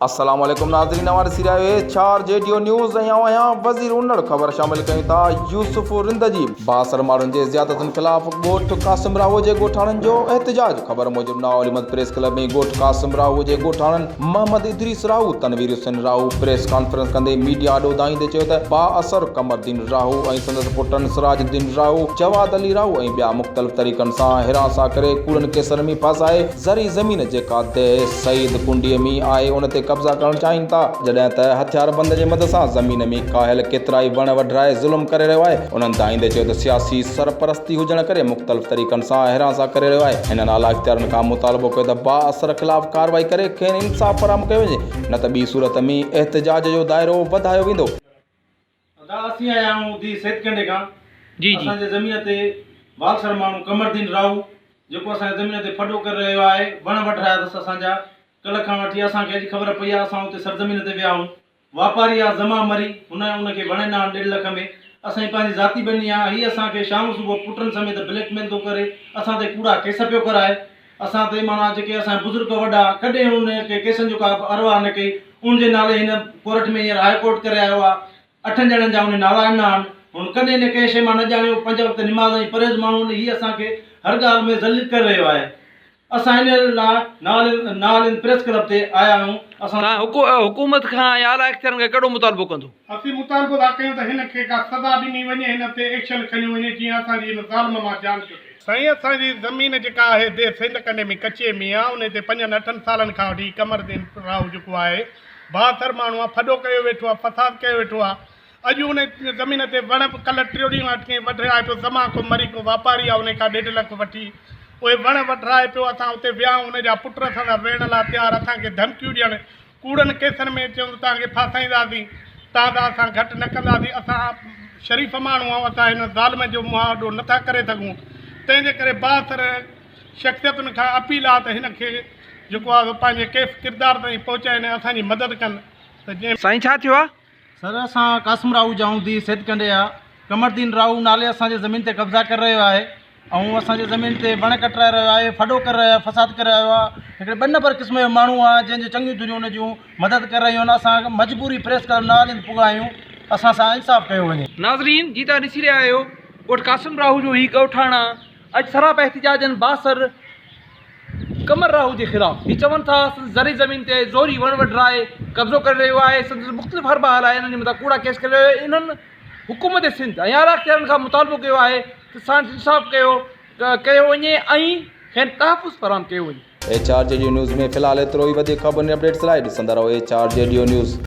السلام عليڪم ناظرين اوهان ڏسي رهيا آهيو H R G D news ۽ آئون آهيان وزير انڙ خبر شامل ڪيون ٿا يوسف رند جي بااثر ماڻهن جي زيادتين خلاف ڳوٺ قاسم راهو جي ڳوٺاڻن جو احتجاج خبر موجب نائو علي محمد پريس ڪلب ۾ ڳوٺ قاسم راهو جي ڳوٺاڻن محمد ادريس راهو تنوير حسين راهو پريس ڪانفرنس ڪندي ميڊيا آڏو دانهيندي چيو ته بااثر قمر الدين راهو ۽ سندس پٽن سراج الدين راهو جواد علي راهو ۽ ٻيا مختلف طريقن سان هراسان ڪري ڪوڙن ڪيسن ۾ ڦاسائي زرعي زمين جيڪا ديهه سعيد ڪنڊيء ۾ آهي ان تي قبضا ڪرڻ چاهين ٿا، جڏهن ته هٿياربند جي مدد سان زمين ۾ ڪاهيل ڪيترائي وڻ وڍرائي ظلم ڪري رهيو آهي. انهن دانهيندي چيو ته سياسي سرپرستي هجڻ ڪري مختلف طريقن سان هراسان ڪري رهيو آهي. هنن اعليٰ اختيارين کان مطالبو ڪيو ته بااثر خلاف ڪارروائي ڪري کين انصاف فراهم ڪيو وڃي نه ته ٻي صورت ۾ احتجاج جو دائرو وڌايو ويندو. ادا اسين آيا آهيون ديهه سيد ڪنڊي کان جي جي. اسان جي زمين تي بالسر ماڻهو قمر الدين راهو جيڪو اسان جي زمين تي ڦڏو ڪري رهيو آهي وڻ وڍرايا اٿس اسان جا ڪلهه کان وٺي اسان کي اڄ خبر پئي آهي اسان اتي سرزمين تي ويا آهيون واپاري آهي زما مري هن ان کي وڻ ڏنا آهن ڏيڍ لک ۾ اسان جي پنهنجي ذاتي ٻني آهي هي اسان کي شام صبح پٽن سميت بليڪ ميل ٿو ڪري اسان تي ڪوڙا ڪيس پيو ڪرائي اسان تي معنيٰ جيڪي اسان جا بزرگ وڏا ڪڏهن ان کي ڪيسن جو ڪا به ارواح نه ڪئي ان جي نالي هن ڪورٽ ۾ هينئر هاء ڪورٽ ڪري آيو آهي اٺن ڄڻن جا ان نالا ڏنا آهن هن ڪڏهن نه ڪنهن شيء مان نه ڄاڻيو پنج وقت نماز ۽ پرهيز ماڻهو هن هي اسان کي هر ڳالهه ۾ ذليل ڪري رهيو آهي اسان ان لاء نال پريس ڪلب تي آيا آهيون اسان توهان حڪومت کان ۽ اعليٰ اختيارن کان ڪهڙو مطالبو ڪندو؟ اسين مطالبو ٿا ڪيون ته هن کي ڪا سزا ڏني وڃي هن تي ايڪشن کنيو وڃي جيئن اسان جي هن ظالم مان جان ڇٽي. سائين اسان جي زمين جيڪا آهي ديھ سنڌ ڪنڊي ۾ ڪچي ۾ آ انهي تي پنجن اٺن سالن کان وٺي قمر الدين راهو جيڪو آهي بااثر ماڻهو آ ڦڏو ڪيو ويٺو آ فساد ڪيو ويٺو آ اڄ انهي زمين تي وڻ به ڪلهه ٽيو ڏينهن اٽڪي وڍرائي پيو زمان ڪو مري ڪو واپاري آ انهي کان ڏيڍ لک وٺي اهي وڻ وڍرائي پيو اسان اتي ويا آهيون انهي جا پٽ اسان سان ويهڻ لاء تيار اسان کي ڌمڪيون ڏيڻ ڪوڙن ڪيسن ۾ چون ته توهان کي ڦاسائينداسين، توهان سان اسان گهٽ نه ڪنداسين، اسان شريف ماڻهو آهيون، اسان هن ظالم جو مهاڏو نه ٿا ڪري سگهون، تنهن جي ڪري بااثر شخصيتن کان اپيل آهي ته هن کي جيڪو آهي سو پنهنجي ڪيس ڪردار تائين پهچائين ۽ اسان جي مدد ڪن ته جنهن. سائين ڇا ٿيو آ؟ سر اسان قاسم راهو جا آهيون ديهه سيد ڪنڊي آ قمر الدين راهو نالي اسان جي زمين تي قبضا ڪري رهيو آهي ۽ اسان جي زمين تي وڻ ڪٽرائي رهيو آهي ڦڏو ڪري رهيو آهي فساد ڪري رهيو آهي هڪڙي ٻه نمبر قسم جو ماڻهو آهي جنهن جون چڱيون ڌريون ان جون مدد ڪري رهيون آهن اسان مجبوري پريس ڪلب نالي پڳا آهيون اسان سان انصاف ڪيو وڃي. ناظرين جي توهان ڏسي رهيا آهيو ڳوٺ قاسم راهو جو هي ڳوٺاڻا اڄ سراپا احتجاجن بااثر قمر راهو جي خلاف هي چون ٿا سندس زرعي زمين تي زوري وڻ وڍرائي قبضو ڪري رهيو آهي سندس مختلف حربا هلائي انهن جي مٿان ڪوڙا ڪيس ڪري رهيو آهي انهن حڪومت سنڌ ۽ اعليٰ اختيارين کان مطالبو ڪيو آهي ته ساڻس انصاف ڪيو ڪيو وڃي ۽ کين تحفظ فراهم ڪيو وڃي. H R G D news ۾ في الحال ايترو ئي وڌيڪ خبرن ۽ اپڊيٽس لاء ڏسندا رهو H R G D news.